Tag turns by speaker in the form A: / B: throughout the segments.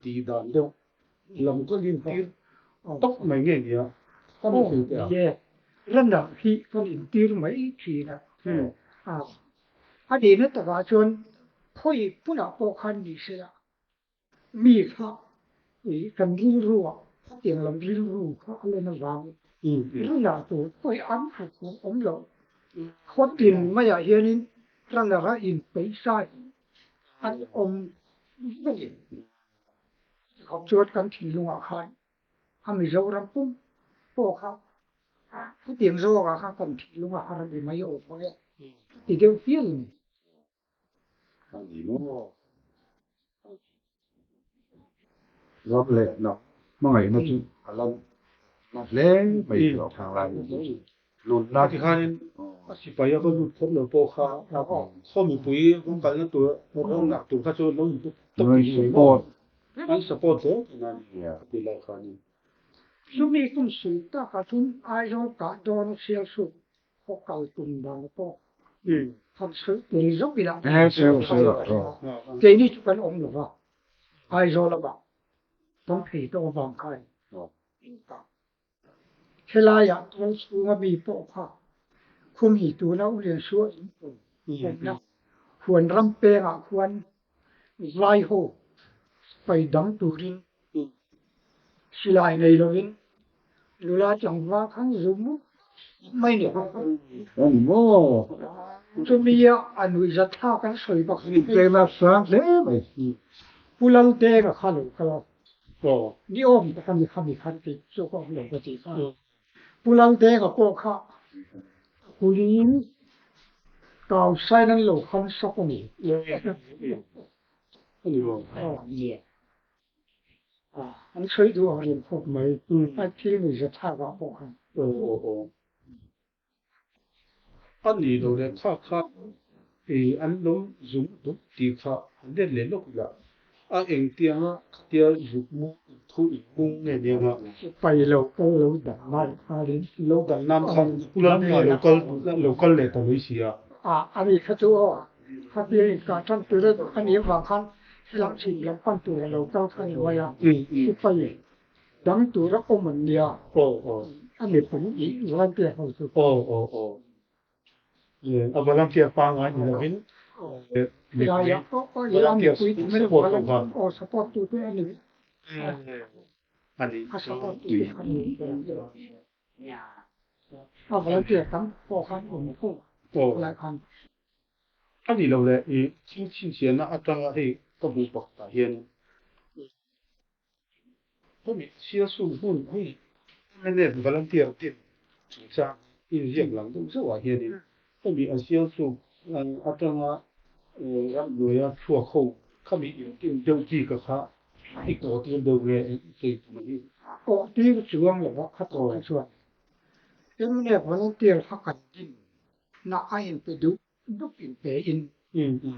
A: Tih dan deuh lam ka intir tawp mai nge nia ka ni thei teh a.
B: Aw runner hi kan intir mai thin a. A nihna takah chuan khawi hmunah pawh khan ni sela mi kha kan rilru ah khatiang lam rilru kha a len avangin runner tur khawi an hmu tur awm lo. Khawtin maiah hianin runner a inpeih sa an awm vek. Tikhawp chuan kan thinlungah khan a Mizoram pum pawh kha hetiang zawkah khan kan thinlungah a rawn i mai awm ang e ti deuh hial a ni.
C: A ni maw? Ram leh hnam hmangaihna chu a la na hle mai tih awm ang lai hi. Nunna.
A: Tikhanin a sipai a va lut khawp lo pawh kha khaw mipui rawng kalna tur rawng nak tur kha chu lo inpe tawp tih mai maw? An support hle thin a ni a ti lai khanin.
B: Chumi kum sum takah chuan Aizawl kah dawn a sial suh khaw kal tum dan pawh han sawi tel zawk ila keini chu kan awm lo va, Aizawl lamah kan phei tawh avang khan Helaiah tual chhunga mi pawh kha khumi tuna u Liansuah in awmna huan ram pengah khuan vai ho pai dang turin silai nei lovin nula tlangval khan zu mup mai ni.
C: Ani maw?
B: Chumia a nuihzat thlak an sawi bak.
C: Inpekna sang hle mai.
B: Pu Laldenga kha lo kal a. Ni awm tak a ni kha mi khan kei chu ka awm lo ka tih kha. Pu Laldenga pawh kha kuliin kau sain an lo khan sak a ni. An sawi duh ang reng khawp mai. A thil nuihzat thlak ah pawh khan.
A: A nih loh leh kha kha an lo zum dup tih kha an let leh lawk ila, a engtianga khatia zuk mu thu in mung nge nia nga.
B: Pai lo kal lo dan nan khanin.
A: Lo dan nan khan u Lalpa lo kal lo kal leh ta mai si a.
B: A a ni kha chu aw, khatia inkah tan tur a nih avang khan helam chhim lam pan tur a lo kal kha ni mai a, sipai Dang tura awm an nia.
A: Aw aw.
B: A mipui ih volunteer ho chu.
A: Aw aw aw. A volunteer pangngai ni lovin mipui volunteer support ho khan.
B: Aw support tu te a ni.
A: A ni.
B: A support tu te a ni. A volunteer tam pawh khan awm fo lai khan.
A: A ni lo le i thil chhinchhiahna atanga hei ka hmuh pakhatah hian Hemi Sialsum hmun hi mnf volunteer team chungchang inziak lang deuh zauhah hianin hemi an Sialsum atanga ramhnuaia chhuak ho khami intin deuh bika kha i kawhtir deuh nge sawi tum a ni.
B: Kawhtir chuang lova kha tawh kha chuan mnf volunteer kha kan din na a inpe duh dup inpe in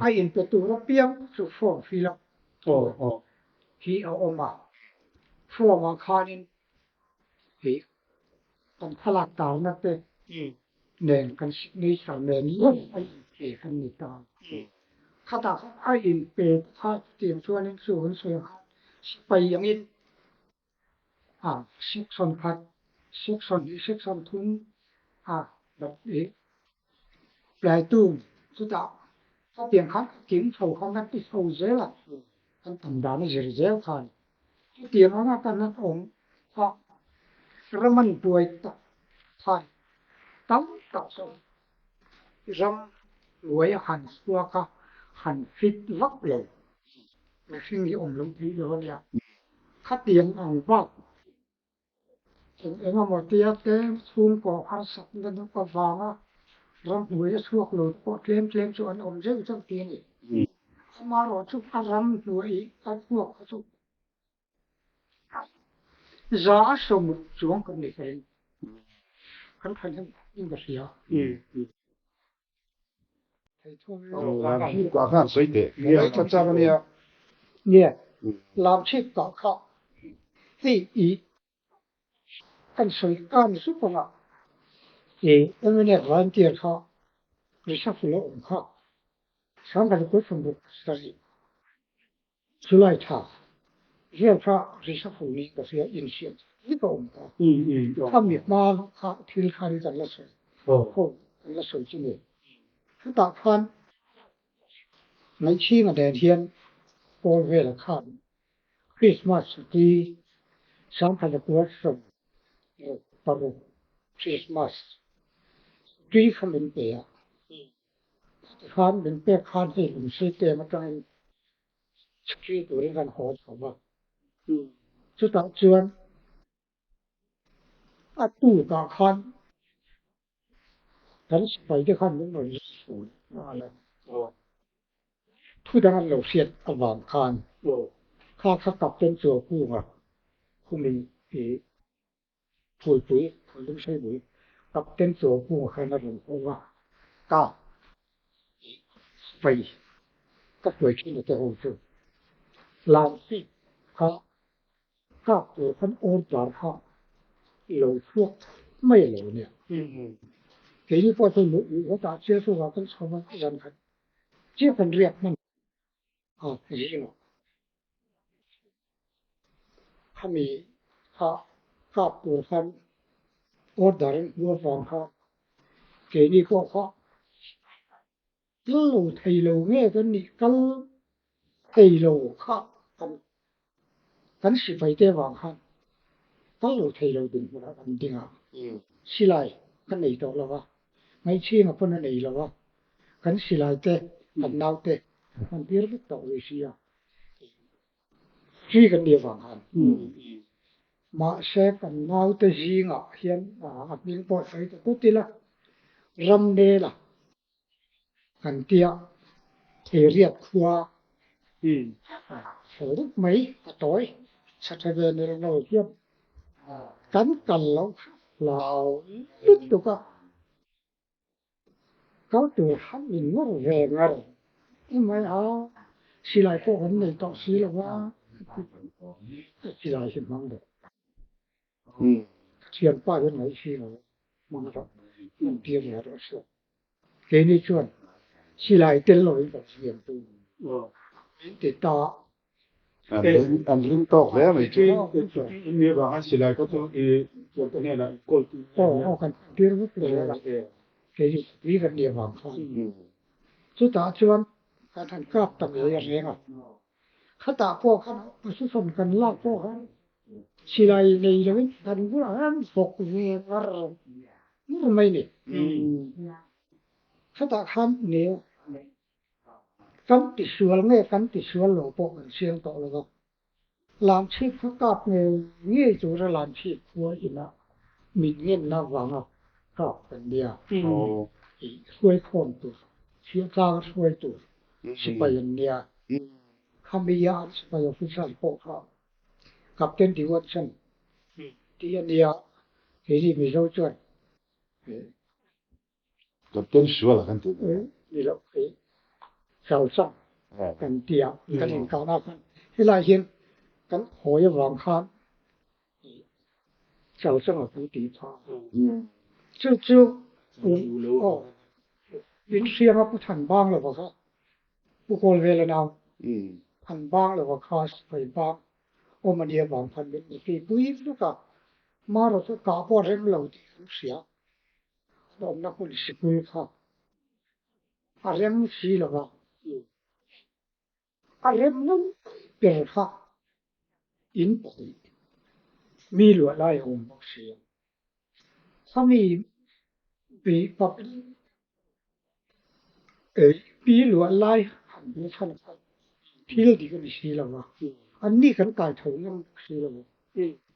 B: a inpe tur apiang chu form fill up tur hi a awm a, form ah khanin ih kan thlalak tarna te nen kan signature nen lawm a inpe kan ni ta. Khatah khan a inpe kha chutiang chuanin chu an sawi ang khan sipai angin a section khat, section hnih, section thum a ih platoon chutah khatiang khan a kim chho khan a ti chho zel a, kan tam dan a zir zel khan chutiang anga kan han awm kha ram an buai tak khan tam tak chu ram buai a han chhuak a, han fit vak lo mihring hi awm lo theih lo a nia. Khatiang ang bak eng eng emaw tia tlem chhungkaw harsatna deuh avanga ramhnuai a chhuak lo te pawh tlem tlem chu an awm zeuh zeuh tih a ni. Amaherawh chu a ramhnuai a chhuak kha chu za a sawmruk chuang kan ni ka ring. Kan thahnem in ka hria.
C: Lamchhip kah kha an sawi teh. Ngaithla chak a nia.
B: Nge, lamchhip kah kha hei i kan sawi kan zup anga i mnf volunteer kha reshuffle a awm kha Sangkhat kut sawmruk sarih July tha Vel kha reshuffle niin ka hria, inhriat vek a awm ta. Khami hma kha thil khan kan la sawi ho, kan la sawi chu ni. Chutah khan Ngaihchhinga nen hian Paul vela khan Krismas chhuti 1966 Krismas chhuti kha min pe a. Tikhan min pek khan hei lungsi tlem atangin chhuti turin kan haw chho va. Chutah chuan a tukah khan kan sipai te khan min rawn zui nghal a. Thu dang an lo hriat avang khan kha kha Captain Chuaukunga khumin i Phulpui, Phuldung Seipui, Captain Chuaukunga khan a rawn haw a, ka sipai ka hruai thin a te ho chu Lamsik kha Kap tur khan order kha lo chhuak mai a lo nia. Keini pawh chu hetah Sialsukah kan chho a, zan khat chiah kan riak hman a zingah. Khami kha kap tur khan order an hmu avang kha keini pawh kha Kal lo thei lo nge kan nih kal thei lo kha kan kan sipai te vang khan kal lo thei lo dinhmunah kan ding a, silai ka nei tawh lo va, ngaihchhinga pawn a nei lo va, kan silai te kan nau te an tir vek tawh rih si a, hri kan nih avang khan mahse kan naute zingah hian a hming pawh sawi ta tut ila Ramnela Kan tia thei riat khua fel deuh mai a tawi chhe tha ve nel nawl hian kan kal loh kha hlau lutuk a, kal tur han in nawr ve ngar mai a, silai pawh kan nei tawh si lo va, silai hi hmang deuh. Thianpa hian ngaih si lo hmang rawh an tir leh rawh se. Keini chuan silai tel lovin kan siam tu min ti ta.
C: An ring tawk hle mai chu.
A: Inmi avanga silai kha chu i thiante hnenah in kawl tir
B: Aw aw kan tir vek lo a, keini tui kan nih avang khan. Chutah chuan kan han kap ta ngei a reng a. Khatah pawh khan position kan lak pawh khan silai nei loin kan bulah hian bawk ve ngar ngar mai a ni. Khatah khan ne kan tisual nge kan tisual lo pawh kan siam tawh lo va. Lamchhip kha kap ngei ngei tura lamchhip khua inah min ngenna vanga kap kan nia. Hruai khawm tur, chhiahtlang hruai tur sipai an nia. Khami a an sipai officer pawh kha Captain De Watson tih a nia, keini Mizo chuan
C: Captain Suala kan tih nia.
B: Ni loh hi Chalchang kan ti a, kan inkahna khan helai hian kan hawi avang khan Chalchanga kan tih phah a. Chu chu aw in hrianga Pu Than bang lova kha Pu Kawl vela nau Than bang lova kha sipai bang awm a nia vang khan min ti pui vek a, marawh chu kah pawh a rem lo tih kan hria. An awmna hmun sikul kha a rem si lo va, a rem ngam ber kha in pahnih mi luah lai a awm bawk si a. Khami mi luah lai han hmu chhan kha thil dik a ni si lo va, anni kan kai tho ngam bawk si lo va.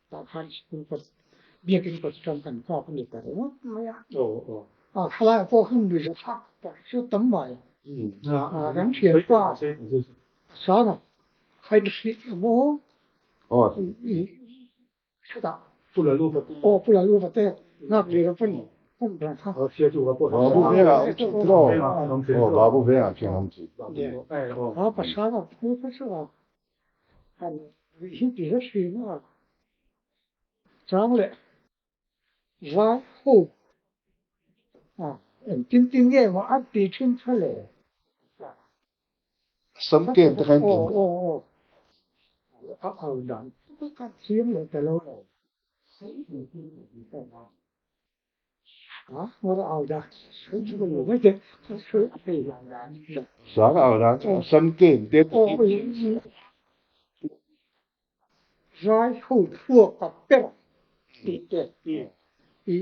B: Tah khan sikul kawt biakin kawt atang kan kap a ni ta ringawt mai a. A thlalai pawh khan nuih za thlak tak chu tam mai. Kan thian pa Sana khain hrih emaw chutah aw Pu Laluva te nghak lir a pawn awm reng kha.
C: Babu vengah awm thin tiraw? Aw Babu vengah khian awm thin.
B: A pasal a phu kha chu a Han ruih hi ti zet hrim a, chang leh vai ho a engtin tin nge maw an ti thin kha le?
C: Sam kem te kha an ti.
B: Aw aw aw. A au dan ka thiam leh ta lo lo.
C: Sang au dan chu san kem te
B: Zai ho chhuak a per tih te i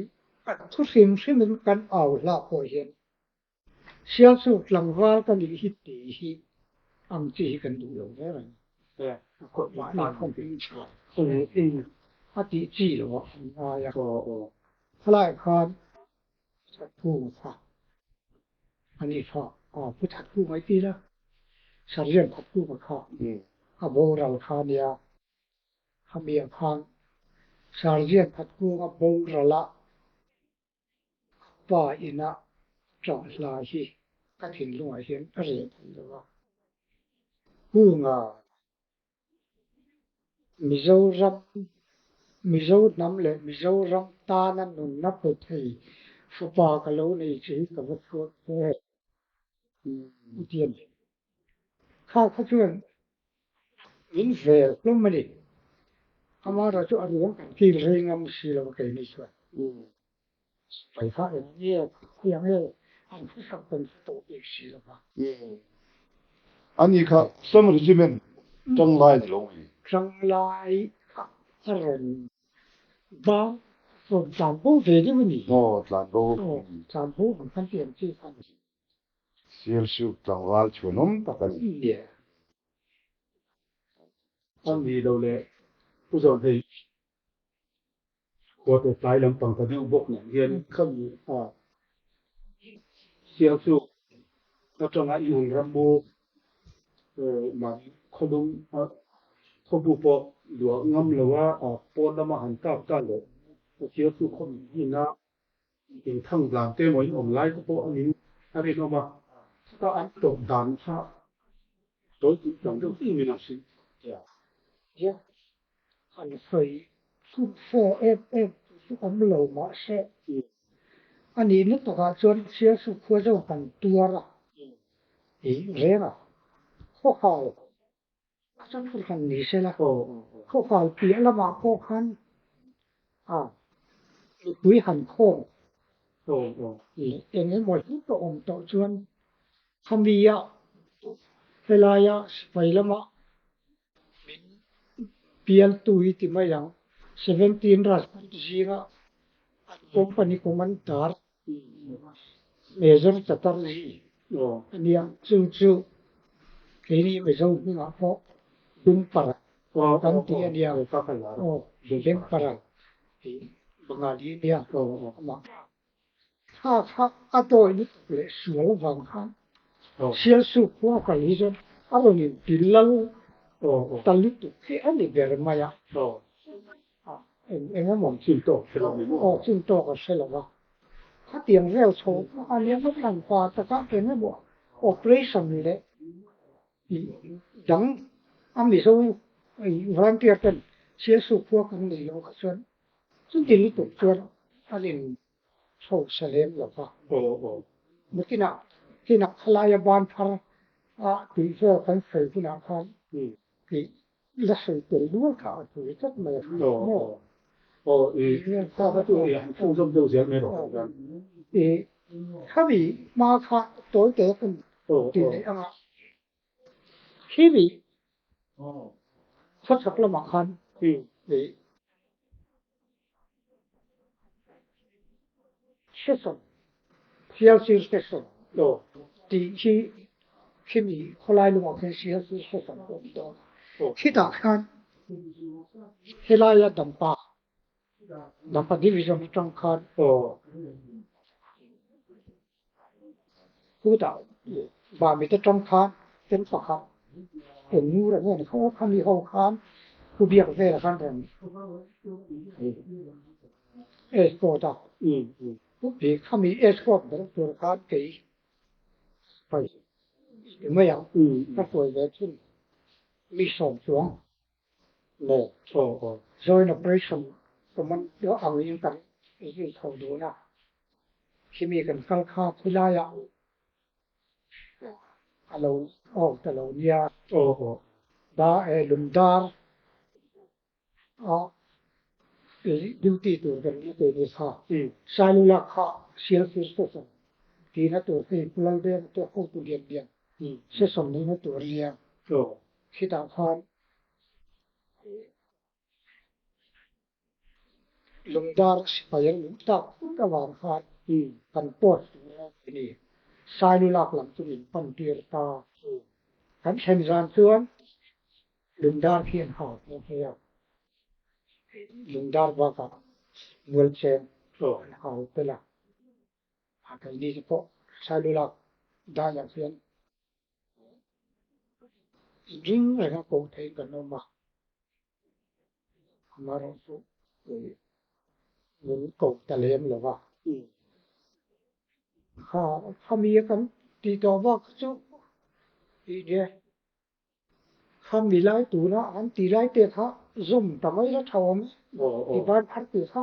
B: a thu hrim hrimin kan au hlah pawh hian Sialsuk tlangval ka nih hi tih hi ang chi hi kan duh lo hle mai. A tih chi lo ah an ngai a. Khalai khan Thathu kha a ni kha a pu Thathu mai ti la, Sergeant Thathu kha a boral kha a nia. Khami ah khan Sergeant Thathu a boral a. Pa ina ṭah hla hi ka thinlungah hian a reh thei lo a. Hunga Mizoram, Mizo hnam leh Mizoram tana nunna pe thei fapa ka lo nei che hi ka va chhuak hle u ti a ni. Kha kha chuan min vel hlawm a ni. Amaherawhchu chu a ruang kan kil rei ngam si lo a keini chuan. Pai kha eng nge khiang e an hresak kan hre tawh bik si lo va.
C: Ani kha Assam Regiment Changlai ni lo nge?
B: Changlai kha a rawn bang rawn tlan bo ve deuh a ni.
C: Aw tlan bo.
B: Aw tlan bo ang khan ti ang chi kha a ni.
C: Sialsuk tlangval chhuanawm tak a ni.
B: Nia.
A: A ni lo leh Pu Zawlhei. Khua te tlai lampang ta deuh bawk nen hian khami a Sialsuk atanga i han ram mu mahni khawlung a khawbu pawh luah ngam lo a, a pawn lama han kap ta leh Sialsuk khawmi hina inthang dan te emaw in awm lai te pawh a ning a rinawm a, chutah an tawp dan kha tawi tih tam deuh hlim in a hrilh tia.
B: Tia han sawi chhun faw em em tih chu awm lo mahse a nihna takah chuan Sialsuk khua zawng kan tuar a tih reng a, khawhal a chu thu hran ni se la, khawhal piah lamah pawh khan a mipui han khawm leh eng emaw hlut a awm tawh chuan khami-a helaia sipai lama Min bialtu hi ti mai ang. 17 Rajput zinga an company commander Major Chatterjee a nia. Chu chu keini Mizo hmingah pawh Bengpara kan ti a nia. Aw, Bengpara tih Bengali a nia. Amah kha kha a dawi lutuk leh sual avang khan Sialsuk khua kal hi chuan a rawn inti lal ta lutuk hi a ni ber mai a. Eng eng emaw
A: chin tawk hre lo ni maw?
B: Aw, chin tawk a hre lo a. Khatiang vel chho a nia ngawt ang pa taka eng emaw operation leh dang a Mizo volunteer ten Sialsuk khua kan nei lo kha chuan Chuti lutuk chuan an in hausa lem lo va. Nakinah kinah khalaia ban phar a tih vel kan sawi hunah khan tih la sawi tel lual kha a tui tlat mai a maw? I khami hma kha tawi te kan ti leh ang a, khimi khawchhak lamah khan i Station, Sialsir Station tih hi khimi khawlai lungah khian Sialsir Station a awm dawn a. Khitah khan helaia Dampa, Dampa Division atang khan chutah Mamit atang khan tel pakhat eng ngur an en kho khami ho khan pu biak vel khan rawn escort a, khami escort ber tur khan kei pai ti mai ang ka hruai ve thin mi sawm chuang maw joint operation command ang in kan zui chho dun a khimi kan kal kha khilaiah a lo awk ta lo nia. Da e lungdar A duty tur kan nia keini kha Sailula kha Sialsir station tihna tur hei Pu Laldenga te hotu lian lian session neihna tur a nia khitah khan Lungdar sipai an luh tak phut avang khan kan post tur a ni. Sailulak lam chu min pan tir ta. Kan thlen zan chuan Lungdar khi an hau nghe nghe a, Lungdar bakah Mualcheng an hau tel a. A keini te pawh Sailulak daiah hian ring renga koh theihin kan awm a. Amaherawhchu min ko ta lem lo va. Kha khami a kan tih tawh bak kha chu tih nia. Khami lai tuna an tih lai te kha zawm ta mai la tha awm e. Ti ban phar tih kha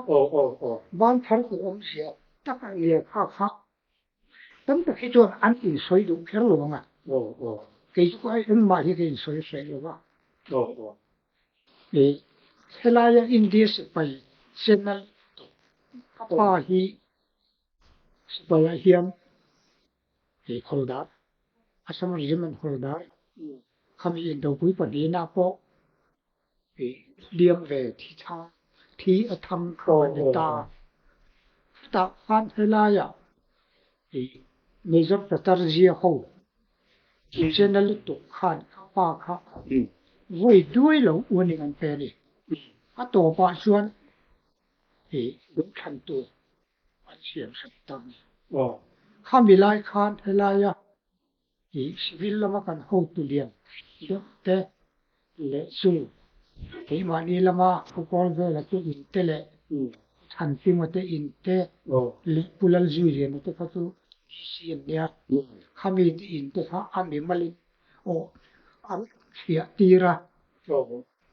B: ban phar tih awmzia tak a nia kha kha tam tak hi chuan an insawi duh kher lo ang a. Kei chu engmah hi ka insawi hreh lo va. Helaia India sipai channel ka pa hi sipaiah hian Hawldar, Assam Regiment Hawldar khami indopui pahnihna pawh hliam ve thi thang thi a thang kha a ni ta. Chutah khan helaia Major Chatterjee ho channel lutuk khan ka pa kha vawi duai lo warning an pe a ni. A tawpah chuan duhthlan tur an siam hrep ta a ni. Khami lai khan helaia civil lama kan hotu lian deuh te leh chu keimahni lama football vela te in te leh Thanpinga te in te leh Pu Lalzuiliana te kha chu DC an nia. Khami te in te kha a mimalin aw an hriah tir a,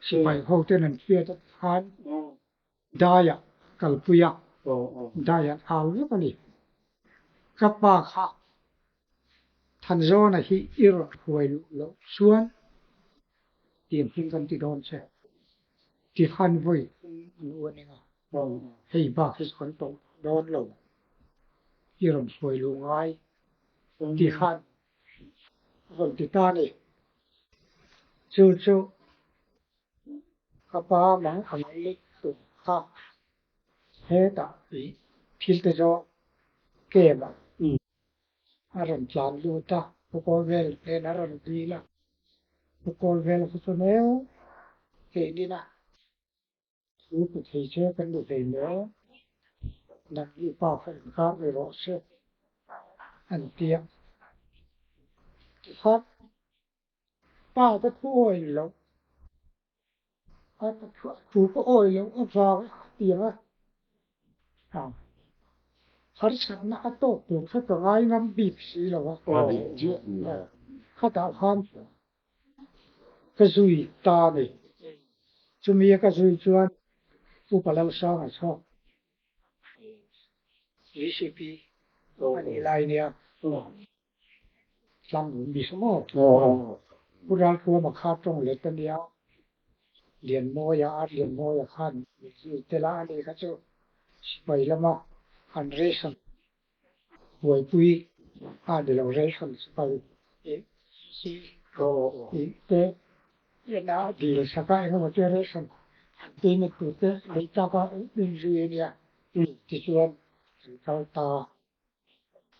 B: sipai ho ten an hriat a khan Daiah kalpui a, dai an au vek a ni. Ka pa kha Thanzawna hi i rawn hruai luh loh chuan tiang hming kan ti dawn che. Ti khan vawi an u a ning a, hei bak hi chu kan tawh dawn lo, i rawn hruai luh ngai ti khan rawn ti ta a ni. Chu chu Ka pa mang ang lutuk kha hetah thil te zawng kem ah a rawn tlan lut a, Pu Kawlvel hnen a rawn dil a, Pu Kawlvel kha chu mek keinin a thu pe thei che kan ni hlei maw, nangni pa kha inkar ni rawh se an ti a, tikhan Pa ka thu awih loh, a thu ka awih loh avang a tiang a, harsatna a tawk tur kha ka ngai ngam bik si lo a, khatah khan ka zui ta a ni. Chumi a ka zui chuan Upa Lalsanga chhuak VCP a nih lai nia. Tlang um bik maw? Pu Ralthuama kha tawng let a nia, Lianmawia a Lianmawia khan min zui tel a, ani kha chu sipai lama an ration buaipui a ni lo, ration sipai te ena dil sak a engemaw te ration an payment tur te lei tlak a min zui a nia, tichuan an kal ta.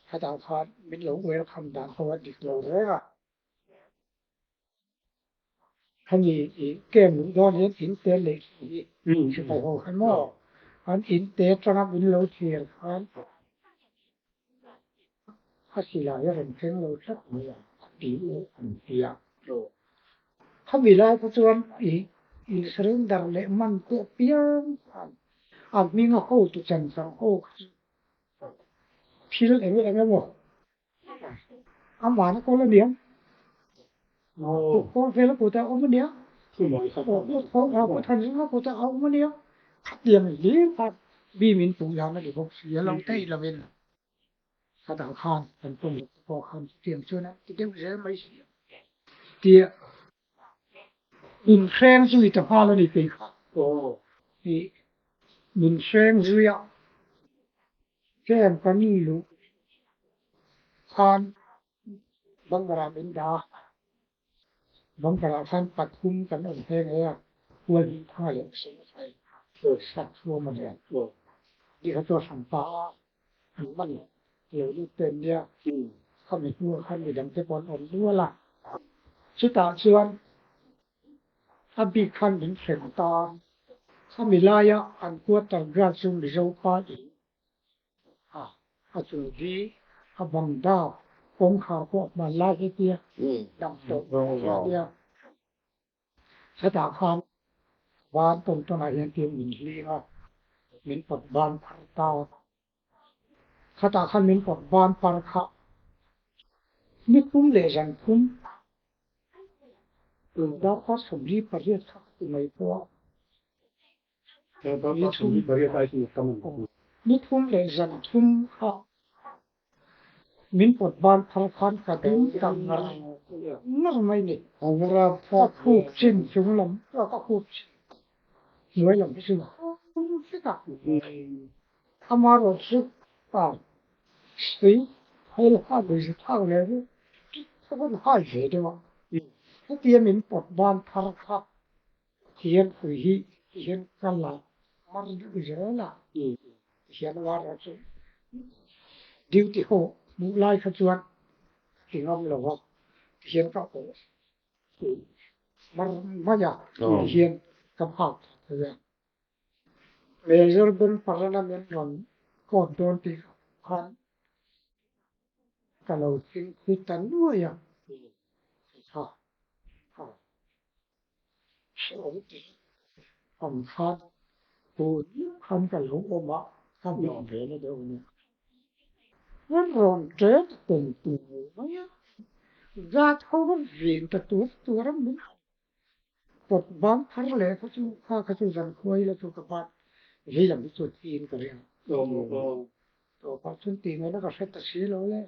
B: Hetah khan min lo welcome dan ho a dik lo reng a. Hemi i camp luh dawn hian in te leh hi sipai ho khan maw an in te atanga min lo thlir khan a silai a rawn thleng lo tlat mai a ti u an ti a. Khami lai kha chuan i in surrender leh man teh piang khan a hminga hotu chan chang ho kha chu Thil eng eng emaw amahna kawl a nia, kawl vel a kutah a awm a nia, Thanzunga kutah a awm a nia, khatiang hlir kha mi min puh dan a ni bawk si a, lo theih lovin khatah khan kan pawm te pawh khan chutiang chuan an ti deuh zel mai si a, tia inhreng zui ta nghal a ni kei kha. Ih min hreng zui a, camp kan luh khan bunker-ah min dah a, bunker-ah khan pathum kan awm nghe nghe a, Hualhnih thanga leh Sengfai sak chhuam a nia. Ni kha chu a hran pa a, an man lo lut te an nia, khami hnuah khan midang te pawh an awm nual a, chutah chuan A bik khan min hrem ta. Khami laia an quarter guard chu Mizo pa in a a chung hi a bang dap kawngkhar pawh a hman lai hetia dam tawh a nia. Hetah khan ban tawn tawnah hian tin min hling a, min pawt ban phar ta. Khatah khan min pawt ban par kha ni thum leh zan thum darkar 48 kha ka ti mai pawh a. Ni thum leh zan thum kha min pawt ban phar khan ka ding tak ngar ngar mai ni. Ka khup chin chung lam ka khup chin hnuai lam hi chu vek a. Amaherawhchu pa sui phel kha lui zet thlak leh chu ka rawn hai ve deuh a. Hetia min pawt ban thar kha hian hui hi tihian ka la mar deuh zel a. Tihian amaherawhchu duty ho hmuh lai kha chuan ka ti ngam lo a, tihian ka awh mar mai a, tihian ka phak thei a. Major Ben Parana min rawn kawt dawn tih khan ka lo thingpui ta nuai a, kha kha hrehawm tih ang khan tun khan ka lo awm a, ka hmuh ve na deuh a nia. An rawn ṭet tel tur mai a, zat ho va vin ta tur tur a min Pawt ban thar leh kha chu kha kha chu zan khuai la chu ka ban vei lam hi chu tiin ka ring. Tawpah chuan tih ngaihna ka hre ta si lo le.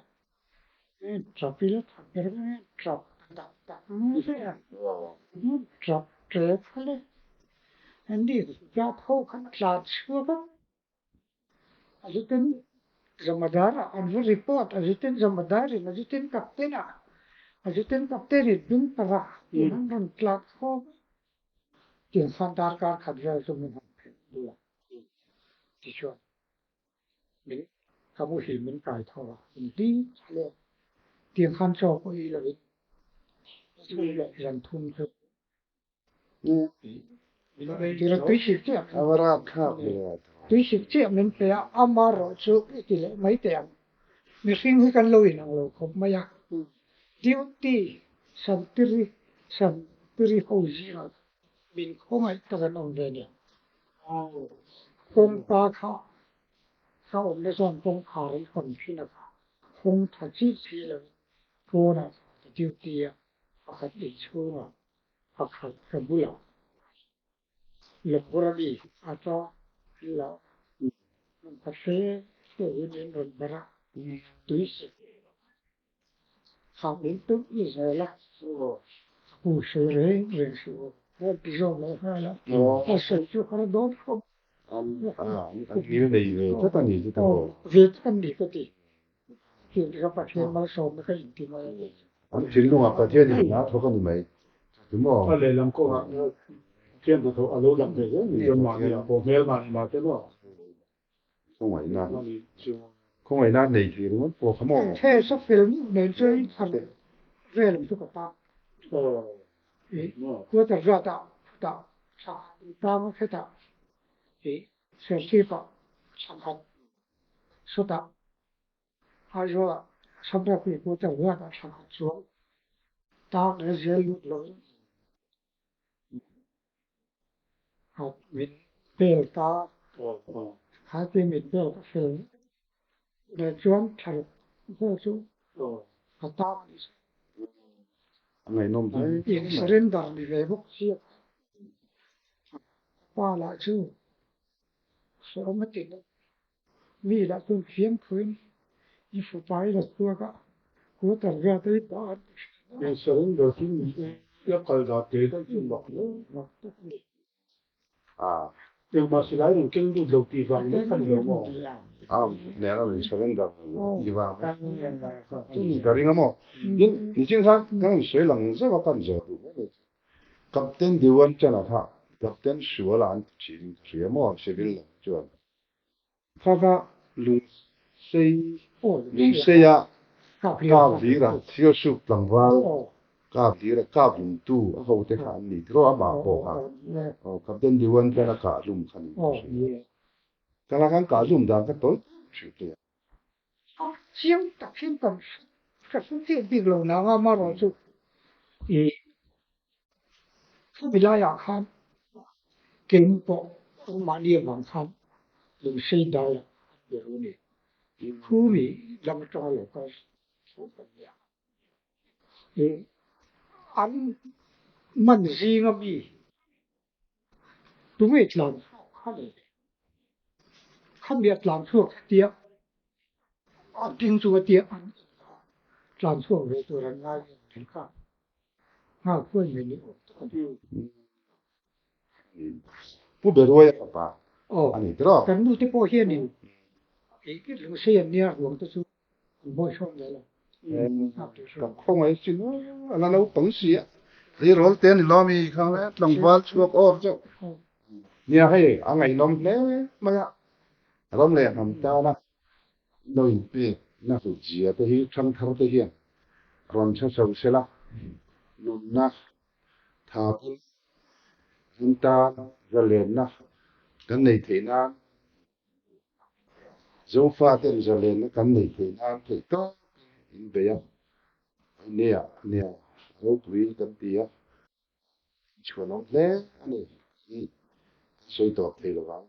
B: Ṭap ila tha ber mai a, ṭap tak tak mai le a. Ṭap ṭe kha le. Andy zat ho khan tlan chhuak a. A zutin Jamadar ah an va report, a zutin Jamadar in a zutin captain ah, a zutin captain in ding para in an rawn tlak khawm a, tiang khan darkar khat vel chu min han phelh duh a, tichuan min ka muhil min kai tho a, min hlim tha leh tiang khan chaw pawh ei lovin leh zan thum chu Tui sik chiah min pe a, amaherawh chu i ti leh mai teh ang. Mihring hi kan lo inang lo khawp mai a, duty Santiri Santiri ho zingah min khawngaih tak an awm ve nia. Kawngka kha ka awmna chuan kawngkhar in hawn thin a kha, kawng tha chih si lo pawnah ka duty a, pakhat inchhungah pakhat ka bulah Lawngura mi a ta la ka hre te hi min rawn bar a, tui sik khah min tum i zel a, ka pu sawi reng reng suh u, a ti zawk leh nghal a, a sawi chu har dawn khawp.
C: An ngil nei ve tlat a ni chu ta pawh.
B: Ve tlat a ni ka ti. Tih ka Pathian malsawmna ka inti mai a ni.
C: An thinlungah Pathian in hna thawk a ni mai. Chu maw?
A: A lehlam kawngah Pathian hnathawh a lo lang ve zel ni. Mahni ah pawh hmel mahni mah te maw?
C: Khawngaihna. Khawngaihna nei tih ringawt pawh kha maw?
B: He sa fel nen chuan in thar vel ang chu ka pa. Quarter zat ah khutah thla tang a khetah Serchhip ah thla khat sawtah Aizawl ah Samrapui quarter zat ah thla khat chuang tang leh zel lut lovin min bel ta kha te min bel ka fel leh chuan thla ruk vel chu ka tang a ni.
C: A ngaihnawm hle mai.
B: In surrender ni ve bawk sia pa lah chu hrehawm a ti lo. Mi lah chuan fiam thuin i fapa i la chhuak a, quarter vel te hi dah an ti hran a.
A: In surrender chu ni e, i a kal dan te daih chu mak hle.
B: Mak tak a ni.
C: A.
A: Engmah silai rawn keng lut lo tih vang mai kha ni lo maw?
C: A, nen a rawn surrender tih vang mai chu ka ring a maw? Tin, nichin khan kan rawn sawi lang zauh a, kan zawh duh mai mai chu. Captain Dewan Chana kha Captain Suala an ti thin ka hria maw? Civil lam chuan. Kha kha Lungsei Lungseia kap hlira Sialsuk tlangval kap hlira kap hlumtu a hote kha an ni tiraw amah pawh kha aw Captain Dewan chuan a kah hlum kha ni ka hria. Ka la khan kah hlum dan ka tawi thin hle a.
B: A chiang tak hian kan hre chiah bik lo nang a, amaherawhchu ih Khami laiah khan keini pawh anmahni avang khan lungsei daiah an be ru ni. Khumi lam atanga lo kal tho kan nia. Ih an man zinga mi tunge tlan chhuak kha le? Khami a tlan chhuak tia a ding chunga tia an tlan chhuak ve tur an ngai em tih kha. Nghal khuai mai ni awm tak a ni.
C: Pu Beruai a fapa a ni tiraw?
B: Kan nu te pawh hianin lungsei an nia ruang te chu an bawihsawm ve lo.
C: Ka khawngaih chin a la naupang si a. Tleirawl te a ni lo mi kha tlangval chhuak awr chauh. Nia hei a ngaihnawm hle mai a, ram leh hnam tana Lo inpek na hlutzia te hi ṭhangthar te hian rawn chhe chho sela, nunna tha pawh an tan zalenna kan nei theih nan, Zofa ten zalenna kan nei theih nan theih tawpin in bei a, nia nia ropui kan ti a, chhuanawm hle a ni tih kan sawi tawp thei lovang.